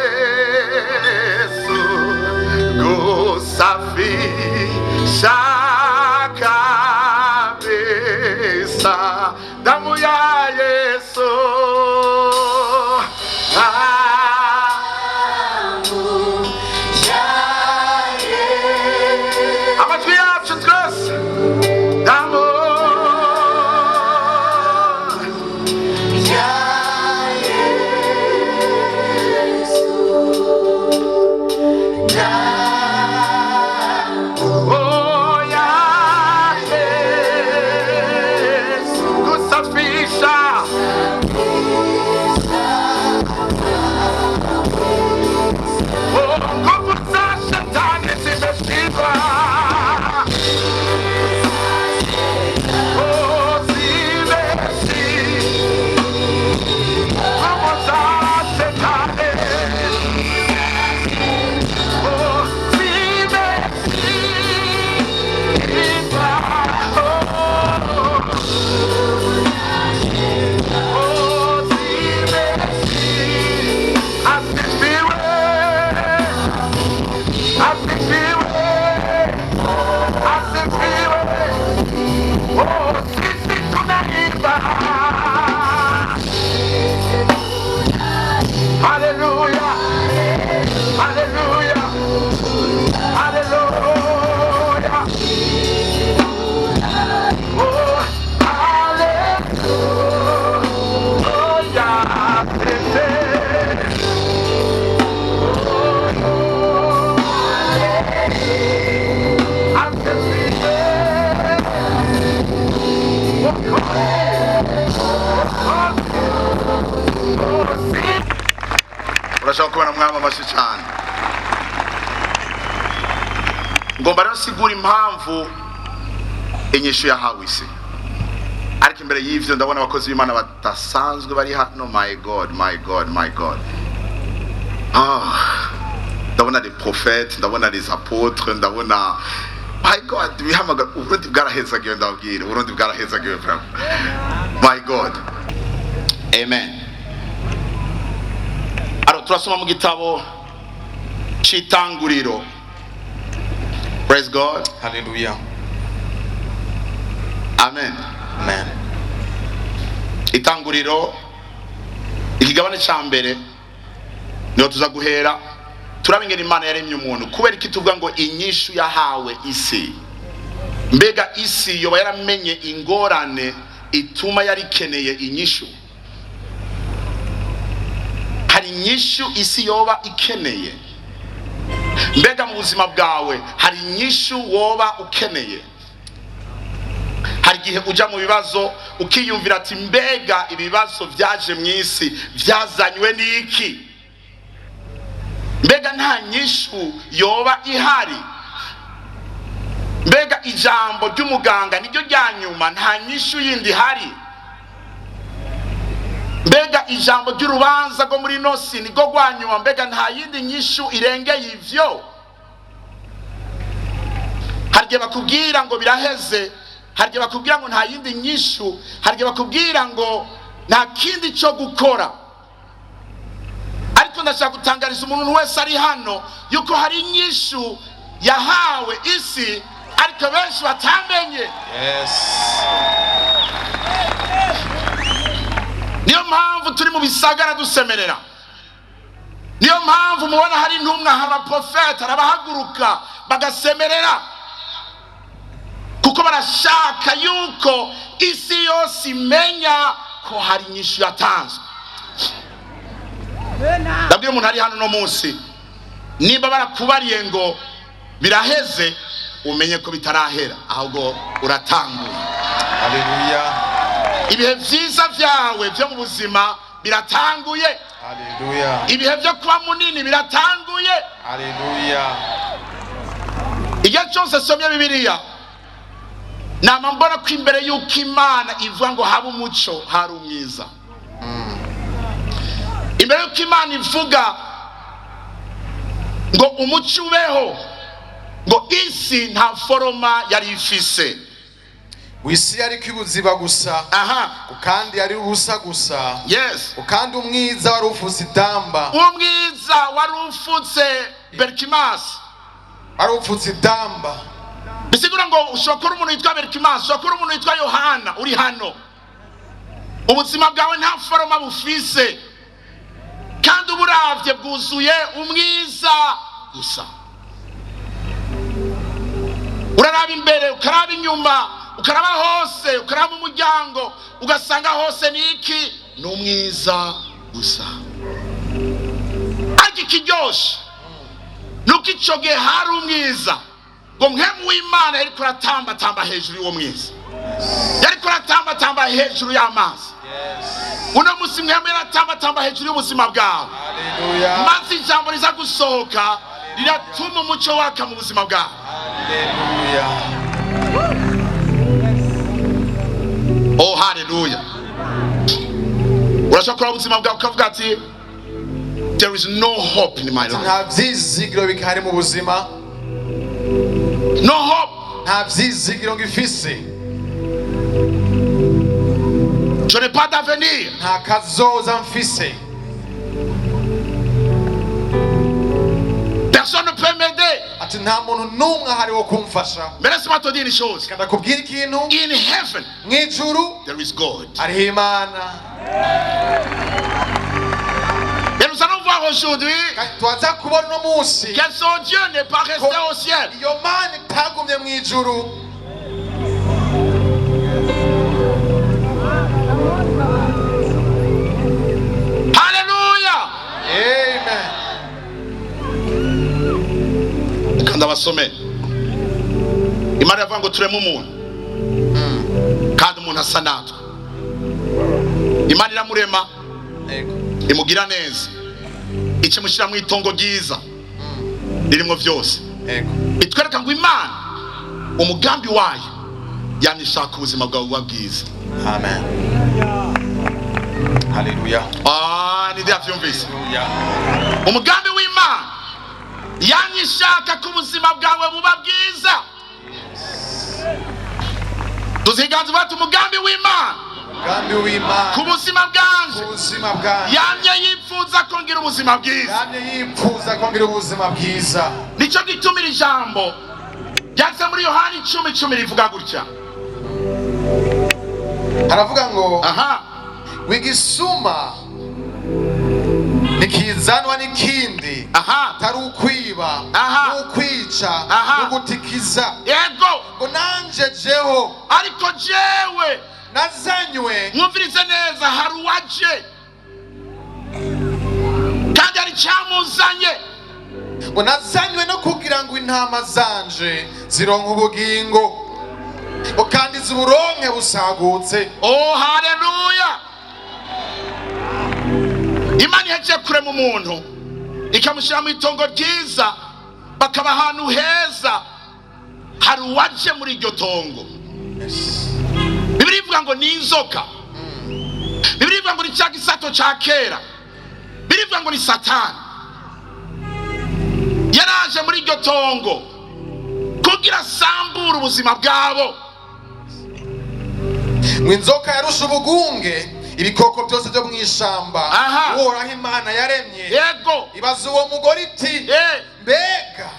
Yesu kusafisha kabisa, damu ya Yesu. Amajwi yacu twese, damu Oh, ya Yesu kusafisha. Oh, nguvu za shetani zimeshindwa. Oh, zimeshindwa. Nguvu za shetani. Oh, zimeshindwa. Oh, oh, zimeshindwa. Asifiwe. Asifiwe. Asifiwe. Oh, sisi tunaimba. Haleluya. Haleluya. Haleluya. Oh, haleluya. Asifiwe. Oh, asifiwe. Urashobora kubona mwama amashyi cyane. Ngomba rero sigura impamvu inyishu yahawe isi, ariko imbere y'ivyo ndabona abakozi b'Imana badasanzwe bari hano. My God, my God, my God! Ah, ndabona les prophètes, ndabona les apôtres, ndabona, my God, bihamagara. Uburundi bwarahezagiwe, ndababwira, Uburundi bwarahezagiwe vraiment. My God, amen. Alors, turasoma mu gitabo c'Itanguriro. Praise God. Hallelujah. Amen. Amen. Itanguriro, ikigabane ca mbere, niho tuza guhera turaba ingene Imana yaremye umuntu. Kubera iki tuvuga ngo inyishu yahawe isi? Mbega isi yoba yaramenye ingorane ituma yarikeneye inyishu? Hari inyishu isi yoba ikeneye? Mbega mu buzima bwawe hari inyishu woba ukeneye? Hari igihe uja mu bibazo ukiyumvira ati: "Mbega ibibazo vyaje mu isi vyazanywe n'iki? Mbega nta nyishu yoba ihari? Mbega ijambo ry'umuganga niryo rya nyuma, nta nyishu yindi ihari? Mbega ijambo ry'urubanza rwo muri nosi nirwo rwa nyuma? Mbega nta yindi nyishu irengeye ivyo?" Hari igihe bakubwira ngo biraheze, hari igihe bakubwira ngo nta yindi nyishu, hari igihe bakubwira ngo nta kindi cyo gukora. Ariko ndashaka gutangariza umuntu wese ari hano yuko hari inyishu yahawe isi, ariko benshi batamenye. Niyo mpamvu turi mu bisagara dusemerera, niyo mpamvu mubona hari intumwa, hari abaprofeta, hari abahaguruka bagasemerera, kuko barashaka yuko isi yose imenya ko hari inyishu yatanzwe. Ndabwira umuntu ari hano uno munsi, nimba barakubariye ngo biraheze, umenye ko bitarahera, ahubwo uratanguye. Hallelujah. Ibihe vyiza vyawe vyo mu buzima biratanguye. Hallelujah. Ibihe vyo kuba munini biratanguye. Hallelujah. Igihe cyose somye Bibiliya, nama mbona ko imbere y'uko Imana ivuga ngo habe umuco, hari umwiza. Imbere y'uko Imana ivuga ngo umuco ubeho, ngo isi nta forme yari ifise. Isi yariko ibuziba gusa, kandi yari ubusa gusa, kandi umwiza wari ufutse idamba. Umwiza wari ufutse berikimasi. Wari ufutse idamba. Bisigura ngo ushobora kuba umuntu witwa Berikimasi, ushobora kuba umuntu witwa Yohana uri hano, ubuzima bwawe nta foroma bufise, kandi uburavye bwuzuye umwiza gusa. Uraraba imbere, ukaraba inyuma, ukaraba hose, ukaraba umuryango, ugasanga hose ni iki? Ni umwiza gusa. Ariko ikiryoshe nuko ico gihe hari umwiza, ngo mpwemu w'Imana yariko aratambatamba hejuru y'uwo mwiza, yariko aratambatamba hejuru y'amazi. Uno musi mpwemu yaratambatamba hejuru y'ubuzima bwawe. Haleluya. Maze ijambo riza gusohoka riratuma umuco waka mu buzima bwawe. Haleluya. Oh, haleluya! Urashobora kuraba ubuzima bwawe ukavuga ati: "There is no hope in my life." Nta vyizigiro bikari mu buzima. No hope. Nta vyizigiro ngifise. Je n'ai pas d'avenir. Nta kazoza mfise. Personne ne peut m'aider. Ati nta muntu n'umwe ahari wo kumfasha. Mais laisse-moi te dire une chose. Reka ndakubwira ikintu. In heaven Mw'ijuru there is God. hariho Imana. Et nous allons voir aujourd'hui Kandi turaza kubona uno munsi que son Dieu n'est pas resté au ciel. iyo Mana itagumye mw'ijuru. Haleluya! Amen. Reka ndabasomere. Imana iravuga ngo tureme umuntu, kandi umuntu asa natwe. Imana iramurema, imugira neza, ikimushyira mu itongo ryiza ririmo byose. Itwereka ngo Imana umugambi wayo yamye ishaka ubuzima bwawe buba bwiza. Amen, haleluya. Ah, ninde yavyumvise? Haleluya. Umugambi w'Imana yamye ishaka ko ubuzima bwawe buba bwiza. Tuziganza bati: umugambi w'Imana Umugambi w'Imana ku buzima bwanje, ku buzima bwanjye, yamye yifuza ko ngira ubuzima bwiza. Yamye yifuza ko ngira ubuzima bwiza. Nicyo gituma iri jambo ryanditse muri Yohani 10:10 rivuga gutya. Haravuga ngo: "Igisuma ntikizanwa n'ikindi atari ukwiba n'ukwica n'ugutikiza." Ngo nanje jeho, Ariko jewe, nazanywe, mwumvirize neza, hari uwaje kandi hari icyamuzanye. Ngo nazanywe no kugira ngo intama zanje zironke ubugingo, ngo kandi ziburonke busagutse. Oh, haleluya! Imana ihejeje kurema umuntu, ikamushyira mu itongo ryiza, bakaba ahantu heza, hari uwaje muri iryo tongo. Bibiliya ivuga ngo ni inzoka, Bibiliya ivuga ngo ni cya gisato cya kera, Bibiliya ivuga ngo ni Satani. Yaraje muri iryo tongo kugira asambure ubuzima bwabo. Ngo inzoka yarusha ubugunge ibikoko byose byo mu ishamba Uhoraho Imana yaremye. Ibaza uwo mugore iti: "Mbega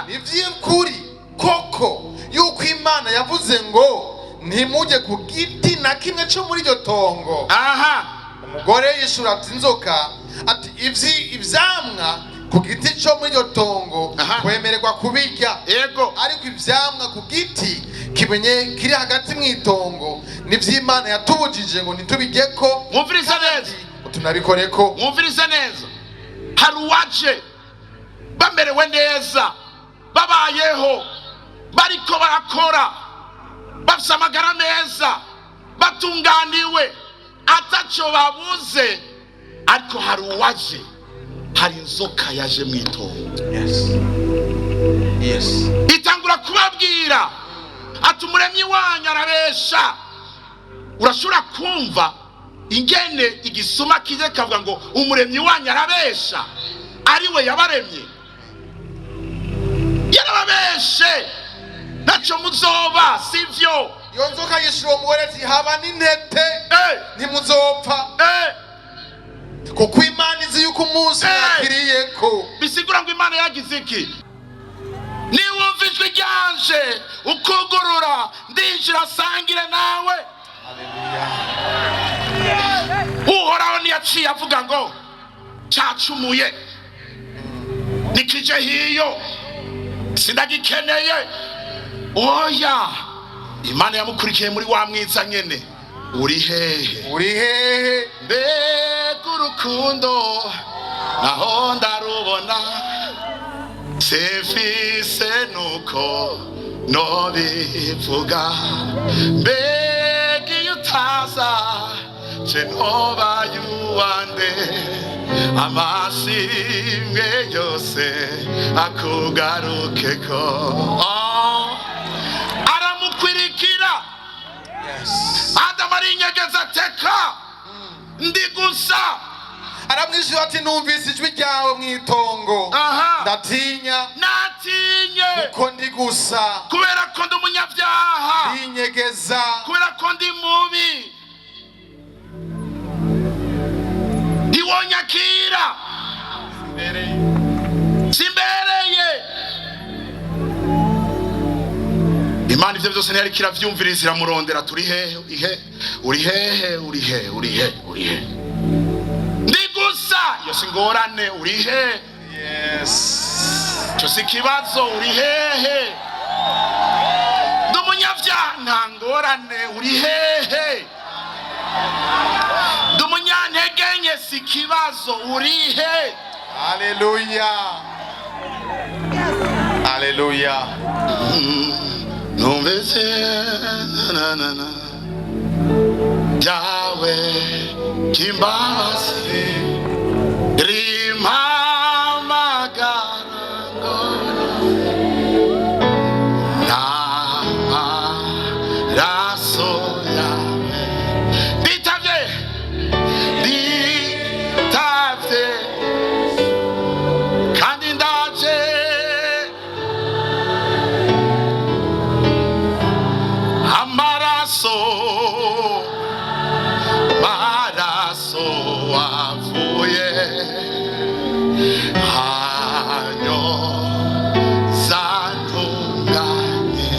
ni iby'ukuri koko yuko Imana yavuze ngo ntimujye ku giti na kimwe cyo muri iryo tongo?" Umugore yishura ati inzoka ati: "Ivyamwa ku giti cyo muri iryo tongo twemererwa kubirya, ariko ivyamwa ku giti kimenye kiri hagati mu itongo nivy'Imana yatubujije ngo ntitubijyeko Mwumvirize neza. ngo tunabikoreko." Mwumvirize neza, hari uwaje bamerewe neza, babayeho, bariko barakora, bafise amagara meza, batunganiwe, ataco babuze, ariko hari uwaje, hari inzoka yaje mu itongo, itangura kubabwira ati: "Umuremyi wanyu arabesha." Urashobora kumva ingene igisuma kije kavuga ngo umuremyi wanyu arabesha, ari we yabaremye? Yarababeshe, ntacyo muzoba, sivyo? Iyo nzoka yishura uwo mugore ati: "Haba n'intete, ntimuzopfa, kuko Imana izi yuko umunsi mwakiriyeko." Bisigura ngo Imana yagize iki? Niwumva ijwi ryanje ukugurura, ndinjira sangire nawe. Uhoraho ntiyaciye avuga ngo cacumuye, nikije hiyo, sindagikeneye. Oya, Imana yamukurikiye muri wa mwiza nyene. Uri hehe? Uri hehe? Mbega urukundo, naho ndarubona, simfise nuko nobivuga. Mbega iyo utaza, je nobaye uwande? Amashimwe yose akugarukeko. Oh. Aramukwirikira. Adamu arinyegeza, ateka ndi gusa. Aramwishyura ati: "Numvise ijwi ryawe mu itongo, ndatinya, natinye, kuko ndi gusa, kubera ko ndi umunyabyaha, ndinyegeza." Kubera ko ndi mubi, ntiwonyakira, simbereye. Imana ibyo byose ntiyariko iravyumviriza, iramurondera. Turi hehe? Uri he? Uri hehe? Uri he? Uri he? Uri he? Ndi gusa, iyo si ngorane. Uri he? Icyo si ikibazo. Uri hehe? Ndi umunyabyaha, nta ngorane. Uri hehe? Ndi umunyantege nke, si ikibazo. Uri he? Haleluya, haleluya. Numvise na na na ryawe ry'imbabazi rimpamagara ngo n'amaraso yawe nditavye, nditavye kandi ndaje. Amaraso, maraso avuye hanyo zantunganye.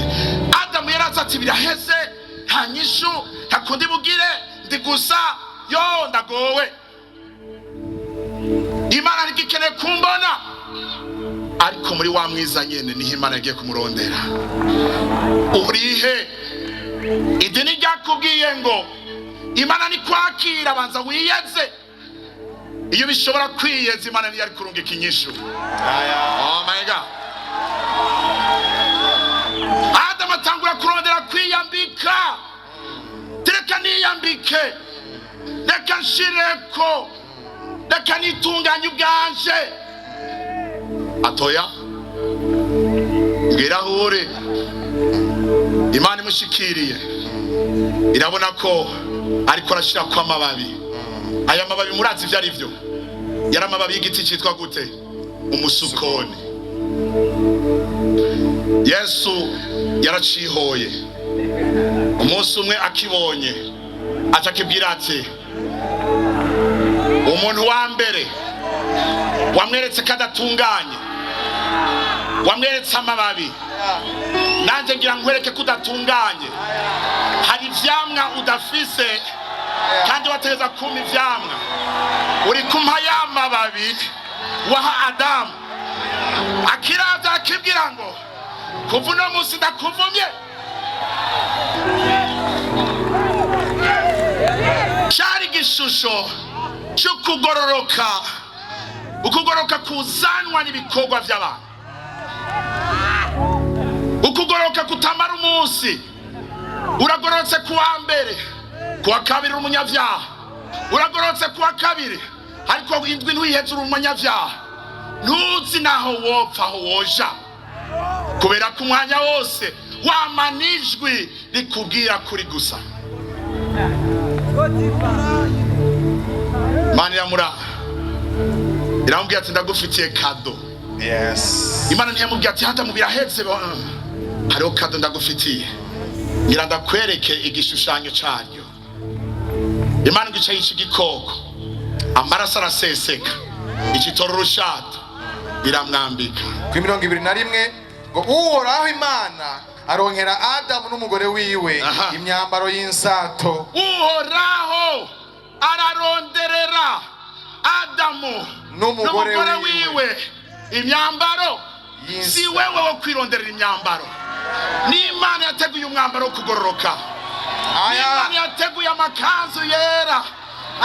Adamu yaraza ati: "Biraheze, nta nyishu, ntakundi bugire, ndi gusa, yo ndagowe, Imana ntigikeneye kumbona." Ariko muri wa mwiza nyene niho Imana yagiye kumurondera. Urihe? Idini ryakubwiye ngo Imana nikwakira banza wiyeze. Iyo bishobora kwiyeza, Imana niyo ari kurungika inyishu. Oh my God. Adamu atangura kurondera kwiyambika. Reka niyambike, reka nshireko, reka nitunganye ubwanje. Atoya, mbwira aho uri. Imana imushikiriye, irabona ko ariko arashira ko amababi. Aya mababi murazi ibyo ari byo? Yari amababi y'igiti cyitwa gute? Umusukoni. Yesu yaracihoye umunsi umwe, akibonye aca akibwira ati: "Umuntu wa mbere wamweretse ko adatunganye, wamweretse amababi. Nanjye ngira nkwereke ko udatunganye. Hari ivyamwa udafise kandi wategeza kumpa ivyamwa. Uri kumpa ya mababi waha Adamu." Akiravya akibwira ngo: "Kuva uno munsi ndakuvumye." Cari igishusho c'ukugororoka, ukugororoka kuzanwa n'ibikorwa vy'abantu, ukugororoka kutamara umunsi. Uragororotse kuwa mbere, kuwa kabiri uri umunyavyaha. Uragororotse kuwa kabiri, ariko indwi ntuyiheze uri umunyavyaha. Ntuzi naho wopfa, aho woja, kubera ko umwanya wose wamana ijwi rikubwira kuri gusa. Imana iramura, iramubwira ati: "Ndagufitiye cadeau." Imana ntiyamubwira ati: "Adamu, birahetse." Hariho cadeau ndagufitiye. Ngira ndakwereke igishushanyo caryo. Imana ngo ica yica igikoko, amaraso araseseka, ikitora urushato iramwambika. Kuri 21 ngo: Uhoraho Imana aronkera Adamu n'umugore wiwe imyambaro y'insato. Uhoraho araronderera Adamu n'umugore n'umugore wiwe wiwe imyambaro. Y'insato. Si wewe wo kwironderera imyambaro, n'Imana yateguye umwambaro wo kugororoka. Imana yateguye amakanzu yera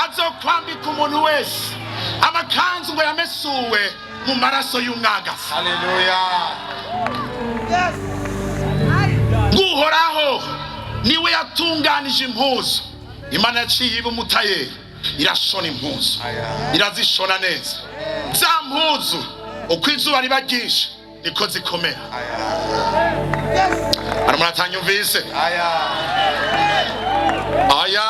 azokwambika umuntu wese, amakanzu ngo yamesuwe mu maraso y'umwagazi. Haleluya. Uhoraho niwe yatunganije impuzu. Imana yaciye iba umutayeri, irashona impuzu, irazishona neza. Za mpuzu, uko izuba riba ryinshi niko zikomera. Hari umuntu atanyumvise? Aya. Aya.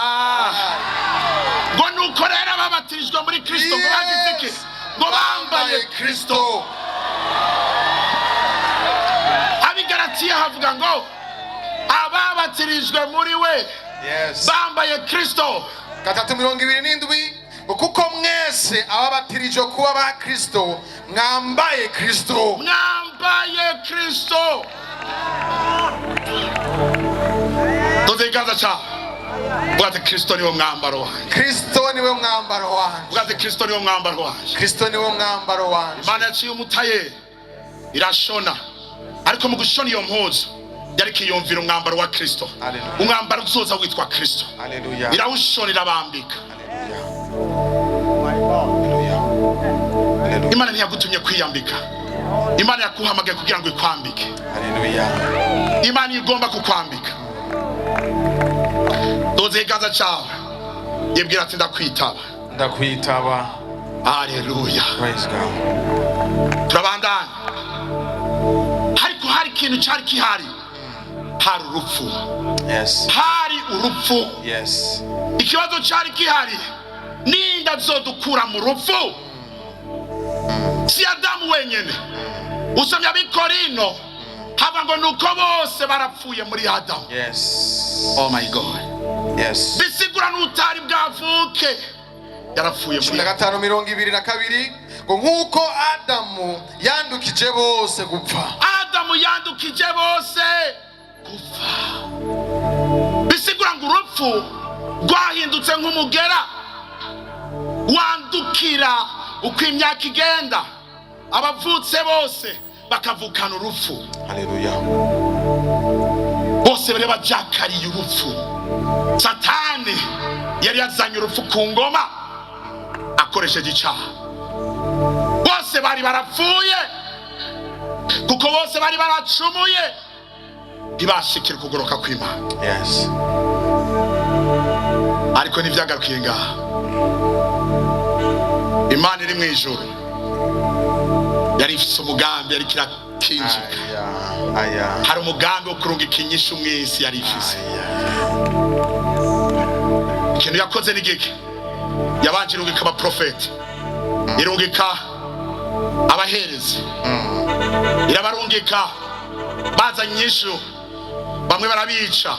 Ngo nuko rero ababatirijwe muri Kristo ngo bagize iki? Ngo bambaye Kristo. Abigaratiya havuga ngo ababatirijwe muri we bambaye Kristo. 3:27 ngo: kuko mwese ababatirijwe kuba ba Kristo mwambaye Kristo. Mwambaye Kristo. Doze ikiganza cyawe, vuga ati: Kristo niwo mwambaro wanjye. Kristo niwe mwambaro wanje. Vuga ati: Kristo niwo mwambaro wanjye. Kristo niwe mwambaro wanje. Imana yaciye umutayeri irashona, ariko mu gushona iyo mpuzu yariko iyumvira umwambaro wa Kristo, Hallelujah. umwambaro uzoza witwa Kristo. Haleluya. Irawushona, irabambika. Haleluya. Haleluya. Haleluya. Imana ntiyagutumye kwiyambika, Imana yakuhamagaye kugira ngo ikwambike. Haleluya. Imana igomba kukwambika. Doze ikiganza cyawe, yibwira ati: ndakwitaba. Ndakwitaba. Haleluya. Praise God. Turabandanya, ariko hari ikintu cyari gihari, hari urupfu. Hari urupfu. Ikibazo cyari gihari: ninda zodukura mu rupfu? Si Adamu wenyine. Usomye Abikorino hava ngo nuko bose barapfuye muri Adamu. Oh my God. Bisigura n'utari bwavuke yarapfuye cumi muri na 5:22 ngo: nk'uko Adamu yandukije bose gupfa. Adamu yandukije bose gupfa, bisigura ngo urupfu rwahindutse nk'umugera wandukira uko imyaka igenda, abavutse bose bakavukana urupfu. Haleluya. Bose bari bajakariye urupfu. Satani yari yazanye urupfu ku ngoma akoresheje icyaha. Bose bari barapfuye kuko bose bari baracumuye, ntibashikire ukugoroka kw'Imana. Ariko ntibyagarukiye ngaha. Imana iri mu ijuru yari ifise umugambi, yariko irakinjika. Aya aya. Hari umugambi wo kurungika inyishu mu isi yari ifise. Ikintu yakoze ni gike: yabanje irungika abaprofeti, irungika abaherezi, irabarungika bazanye inyishu. Bamwe barabica,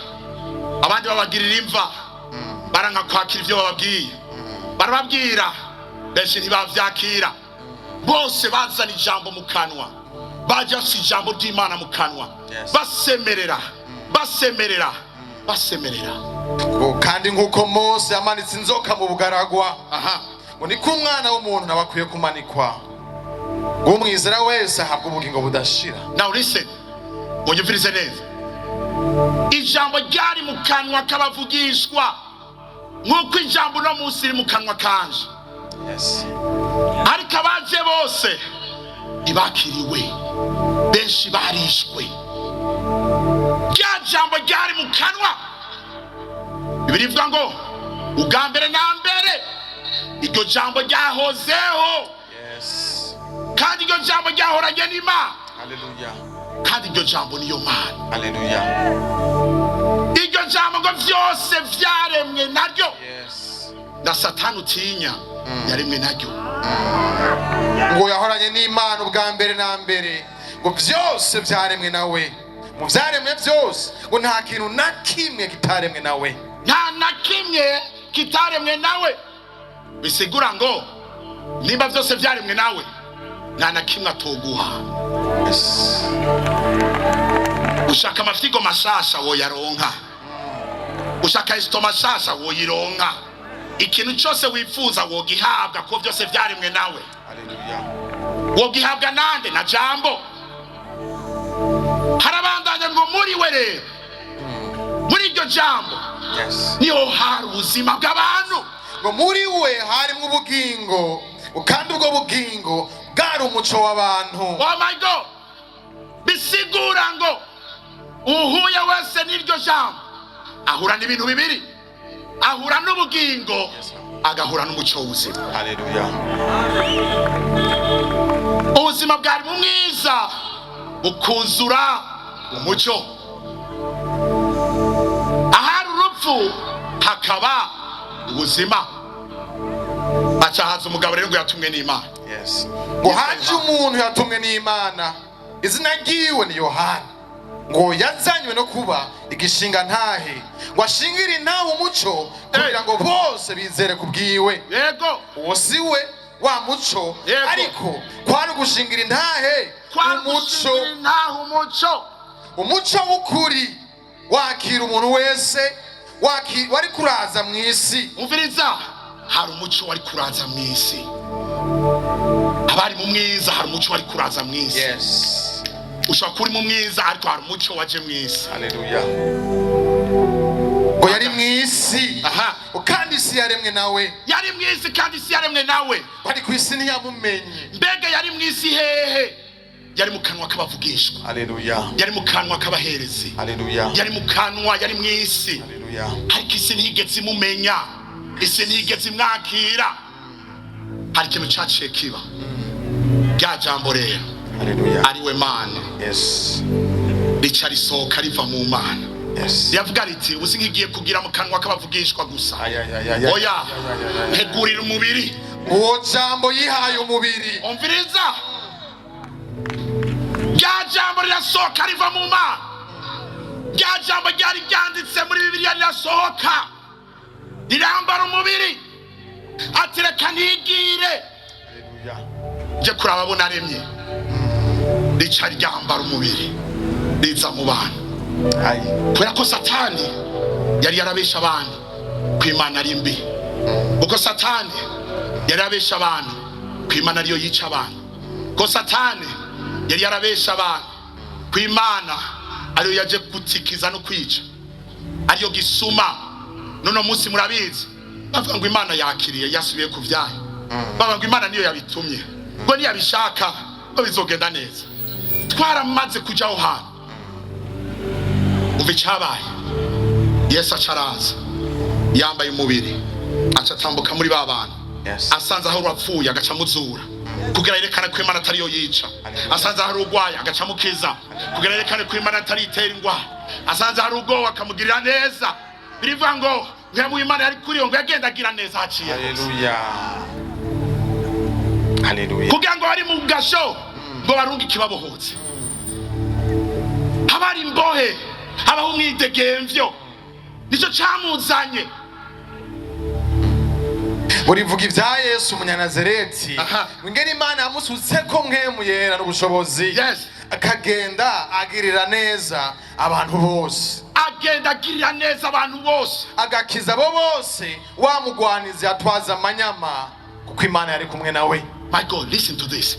abandi babagirira imva, baranka kwakira ibyo bababwiye. Barababwira, benshi ntibavyakira. Bose bazana ijambo mu kanwa, baje bafise ijambo ry'Imana mu kanwa, basemerera, basemerera, basemerera. Ngo kandi nk'uko Mose yamanitse inzoka mu bugaragwa, ngo niko umwana w'umuntu nawe akwiye kumanikwa, ngo umwizera wese ahabwe ubugingo budashira. Now listen, munyumvirize neza. Ijambo ryari mu kanwa k'abavugishwa nk'uko ijambo uno munsi riri mu kanwa kanje, ariko abaje bose ntibakiriwe, benshi barishwe. Rya jambo ryari mu kanwa, Bibiliya ivuga ngo ubwa mbere na mbere iryo jambo ryahozeho, kandi iryo jambo ryahoranye n'Imana, Haleluya. kandi iryo jambo niyo Mana. Haleluya. Iryo jambo ngo vyose vyaremwe naryo, na Satani utinya yaremwe naryo. Ngo yahoranye n'Imana ubwa mbere na mbere, ngo byose byaremwe nawe, Mu vyaremwe byose ngo nta kintu na kimwe kitaremwe nawe. Nta na kimwe kitaremwe nawe. Bisigura ngo nimba byose byaremwe nawe, nta na kimwe atoguha. Ushaka amafyigo mashasha, woyaronka. Ushaka estomac shasha, woyironka. Ikintu cyose wifuza wogihabwa, kuko byose byaremwe nawe. Haleluya. Wogihabwa nande? Na Jambo. Harabandanya ngo muri we rero, muri iryo jambo, niho hari ubuzima bw'abantu. Ngo muri we harimo ubugingo, kandi ubwo bugingo bwari umuco w'abantu. Oh my God! Bisigura ngo uhuye wese n'iryo jambo ahura n'ibintu bibiri: ahura n'ubugingo, agahura n'umuco w'ubuzima. Haleluya. Ubuzima bwari mu mwiza, bukuzura umucyo. Ahari urupfu hakaba ubuzima. Aca haza umugabo rero ngo yatumwe n'Imana. Yes. Ngo haje umuntu yatumwe n'Imana, izina ryiwe ni Yohana. Ngo yazanywe no kuba igishinga ntahe, ngo ashingire intahe umuco, kugira ngo bose bizere ku bwiwe. Uwo si we wa muco, ariko kwari ugushingira intahe kwari umuco. Gushingira intahe umuco. Umuco w'ukuri wakira umuntu wese wari kuraza mu isi. Umviriza, hari umuco wari kuraza mu isi. Abari mu mwiza, hari umuco wari kuraza mu isi. Ushobora kuba uri mu mwiza, ariko hari umuco waje mu isi. Haleluya. Ngo yari mu isi, kandi isi yaremwe nawe. Yari mu isi, kandi isi yaremwe nawe. Ariko isi ntiyamumenye. Mbega yari mu isi hehe? Yari mu kanwa k'abavugishwa. Haleluya. Yari mu kanwa k'abaherezi. Haleluya. Yari mu kanwa, yari mu isi. Haleluya. Ariko isi ntiyigeze imumenya, isi ntiyigeze imwakira. Hari ikintu caciye kiba. Rya jambo rero, Haleluya. ari we Mana, rica risohoka riva mu Mana. Yavuga riti: "Uzi nkigiye kugira mu kanwa k'abavugishwa gusa." Ay, ay, ay, ay, ay. Oya, ntegurira umubiri. Uwo jambo yihaye umubiri. Umviriza, rya jambo rirasohoka riva mu Mana. Rya jambo ryari ryanditse muri Bibiliya rirasohoka, rirambara umubiri, ati: "Reka nigire Haleluya. nje kuraba abo naremye." Rica ryambara umubiri, riza mu bantu. Ay. Kubera ko Satani yari yarabesha abantu ko Imana ari mbi, kuko Satani yari yarabesha abantu ko Imana ariyo yica abantu, ko Satani yari yarabesha abantu ko Imana ariyo yaje gutikiza no kwica, ariyo gisuma. None munsi murabizi, bavuga ngo Imana yakiriye, yasubiye ku vyayo. Bavuga ngo Imana niyo yabitumye, ngo niyabishaka ngo bizogenda neza. Twaramaze kuja aho hantu. Umva icyabaye: Yesu aca araza yambaye umubiri, aca atambuka muri ba bantu. Asanze aho urapfuye, agaca amuzura kugira yerekane ko Imana atariyo yica. Asanze hari urwaye, agaca amukiza kugira yerekane ko Imana atari itera ingwara. Asanze hari ubwoba, akamugirira neza. Birivuga ngo mpemu Imana yari kuri yo, ngo yagenda agira neza haciye hose. Haleluya. Haleluya. Kugira ngo bari mu gasho ngo barunge ikibabohotse, abari imbohe habaho umwidegemvyo. Nicyo camuzanye. Burivuga ibya Yesu Umunyanazareti, ingene Imana yamusutse ko Mpwemu Yera n'ubushobozi, akagenda agirira neza abantu bose. Agenda agirira neza abantu bose. Agakiza abo bose wa mugwanizi atwaza amanyama, kuko Imana yari kumwe nawe. My God, listen to this.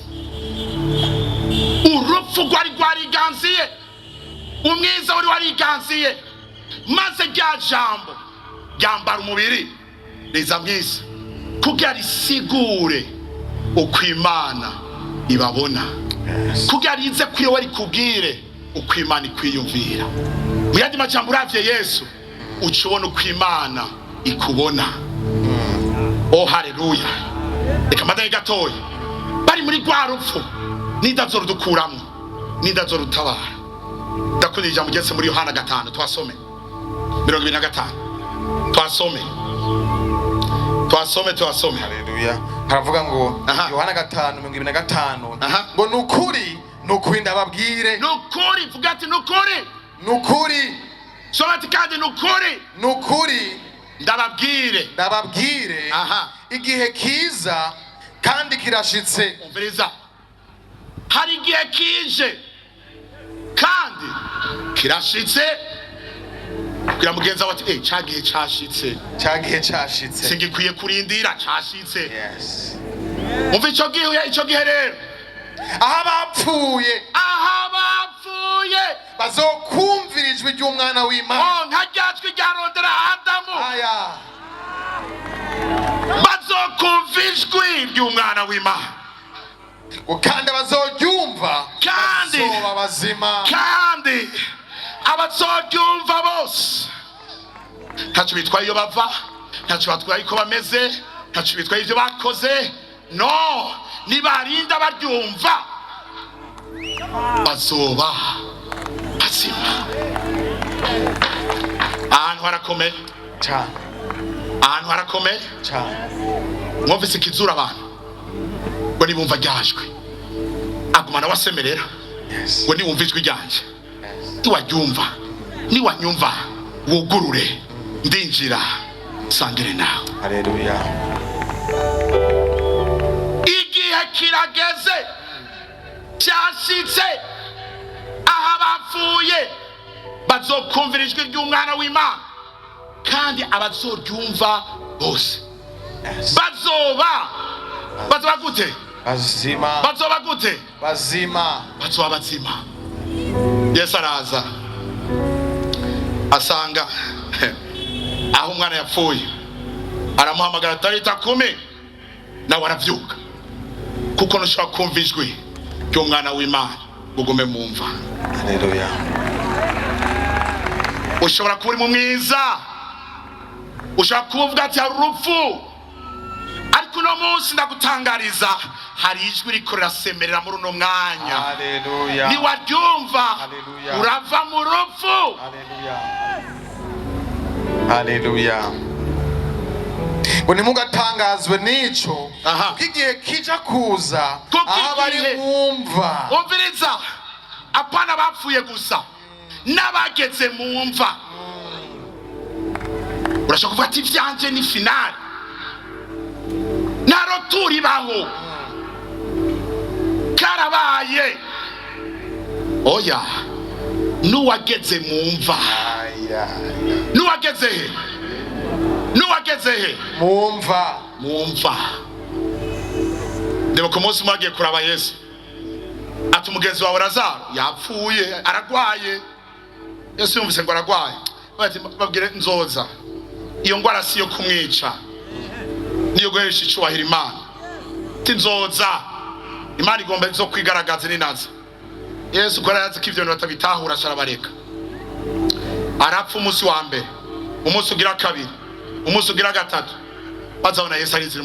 Urupfu rwari rwariganziye, umwiza wari wariganziye, maze rya jambo ryambara umubiri, riza mwiza kugira risigure uko Imana ibabona, kugira rize kuri we rikubwire uko Imana ikwiyumvira. Mu yandi majambo, uravye Yesu uca ubona uko Imana ikubona. Oh, haleluya! Reka mbadaye gatoya. Bari muri rwa rupfu, nindazorudukuramwo, nindazorutabara. Ndakunda ijambo ryese muri Yohana 5. Twasome 25, twasome, twasome, twasome. Haleluya. Haravuga ngo, Yohana 5:25, ngo ni ukuri Nukuri ndababwire. Nukuri, vuga ati nukuri. Nukuri. Soma ati kandi nukuri. Nukuri. Ndababwire. Ndababwire. Igihe kiza kandi kirashitse. Umviriza, hari igihe kije kandi kirashitse. Kugira mugenzi wawe ati: "Eh, ca gihe cashitse." Cya gihe cashitse. Singikwiye kurindira, cashitse. Yes. Umva, ico gihe rero, aho abapfuye aho abapfuye bazokumvira ijwi ry'umwana w'Imana. Oh, nka rya jwi ryarondera Adamu. Aya. Bazokumva ijwi ry'umwana w'Imana. Ngo kandi abazoryumva Kandi bazoba bazima. Kandi abazoryumva bose, ntacyo bitwaye iyo bava, ntacyo batwaye uko bameze, ntacyo bitwaye ibyo bakoze, no nibarinda baryumva bazoba bazima. Ahantu harakomeye. Cyane. Ahantu harakomeye. Cyane. Mwumvise ikizura abantu ngo nibumva ryajwe, aguma nawe asemerera ngo niwumva ijwi ryanje, niwaryumva, niwanyumva, wugurure, ndinjira sangire nawe. Haleluya. Igihe kirageze, cyashitse, aho abapfuye bazokumvira ijwi ry'umwana w'Imana, kandi abazoryumva bose bazoba gute? Bazima. Bazoba gute? Bazima. Bazoba bazima. Yesu araza asanga aho umwana yapfuye, aramuhamagara: "Tarita kumi." Nawe aravyuka, kuko ntushobora kumva ijwi ry'umwana w'Imana ngo ugume mu mva. Haleluya. Ushobora kuba uri mu mwiza, ushobora kuba uvuga ati hari urupfu, ariko uno munsi ndagutangariza hari ijwi riko rirasemerera muri uno mwanya. Haleluya. Niwaryumva, Haleluya. urava mu rupfu. Haleluya, haleluya. Ngo ntimugatangazwe n'ico, kuko igihe kija kuza Kuko aho abari mwumva. Umviriza, apana bapfuye gusa, n'abageze mu mva. Urashobora kuvuga ati ivyanje ni finale, nta retour ibaho, karabaye. Oya, n'uwageze mu mva. Aya. N'uwageze he? N'uwageze he? Mumva. Mu mva. Ndeba ku munsi umwe agiye kuraba Yesu, ati: "Umugenzi wawe Lazaro yapfuye, aragwaye." Yesu yumvise ngo aragwaye, ati: "Babwire nzoza, iyo ngwara si iyo kumwica, niyo guheresha icubahiro Imana." Ati: "Nzoza, Imana igomba zo kwigaragaza ninaza." Yesu ko arazi ko ivyo bintu batabitahura, asharabareka, arapfa. Umunsi wa mbere, umunsi ugira kabiri, umunsi ugira gatatu, bazabona Yesu arinzira.